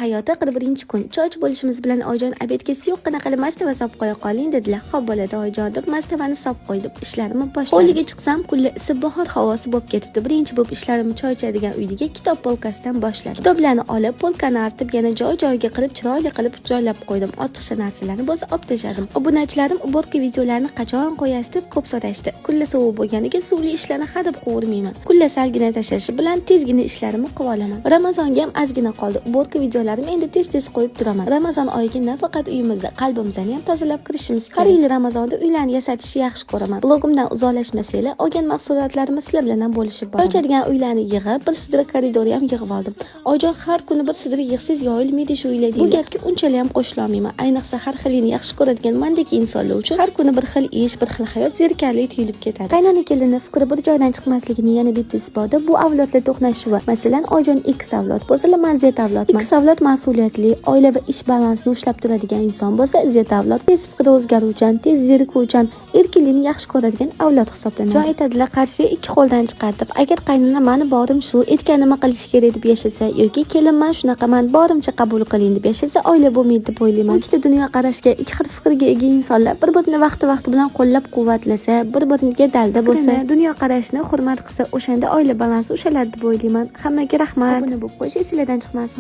Hayoti 41-kun. Choy ichib bo'lishimiz bilan oyijon "Обед ga suyuqqina qilib mastava solib qo'ya qoling", dedilar. "Xo'p, bo'ladi, oyijon", deb mastavani solib qo'ydim. Ishlarimni boshladim. Hovliga chiqsam, kulla isib, bahor havosi bo'lib ketibdi. Birinchi bo'lib ishlarimni choy ichadigan uydagi kitob polkasidan boshladim. Kitoblarni olib, polkani artib, yana joy-joyiga qilib, chiroyli qilib joylab qo'ydim. Ortiqcha narsalarni bo'lsa olib tashladim. Obunachilarim "Уборка videolarini qachon qo'yasiz?" deb ko'p so'rashdi. Kulla sovuq bo'lganiga suvli ishlarni hadeb qovurmayman. Kulla salgina tashlashi bilan tezgina ishlarimni qilib olaman. Ramazonga ham ozgina qoldi. Уборка videolarimni endi tez-tez qo'yib turaman. Ramazon oyiga nafaqat uyimizni, qalbimizni ham tozalab kirishimiz kerak. Har yili Ramazonda uylarni yasatishni yaxshi ko'raman. Blogimdan uzoqlashmasanglar, olgan mahsulotlarimni sizlar bilan ham bo'lishib boraman. Ichadigan uylarni yig'ib, bir sidra koridorni ham yig'ib oldim. Oyijon "Har kuni bir sidra yig'sangiz, yoyilmaydi shu uylar", deydi. Bu gapga unchalik ham qo'shila olmayman. Ayniqsa har xilini yaxshi ko'radigan mandek insonlar uchun har kuni bir xil ish, bir xil hayot zerikarli tuyulib ketadi. Qaynona kelinni fikri bir joydan chiqmasligini yana bitta isboti bu avlodlar to'qnashuvi. Masalan, oyijon X avlod bo'lsalar, man Z avlodman. X avlod mas'uliyatli, oila va ish balansini ushlab turadigan inson bo'lsa, Z avlod tez fikri o'zgaruvchan, tez zerikuvchan, erkinlikni yaxshi ko'radigan avlod hisoblanadi. Jon aytadilar, qarsiya ikki qo'ldan chiqadi deb. Agar qaynona "Mani borim shu, aytganimni qilish kerak" deb yashasa yoki kelin "Man shunaqaman, borimcha qabul qiling" deb yashasa, oila bo'lmaydi deb o'ylayman. Bu ikkita dunyoqarashga, ikki xil fikrga ega insonlar bir-birini vaqti-vaqti bilan qo'llab-quvvatlasa, bir-biriga dalda bo'lsa, dunyoqarashni hurmat qilsa, o'shanda oila balansi ushaladi deb o'ylayman. Hammaga rahmat. Obuna bo'lib qo'yish esinglardan chiqmasin.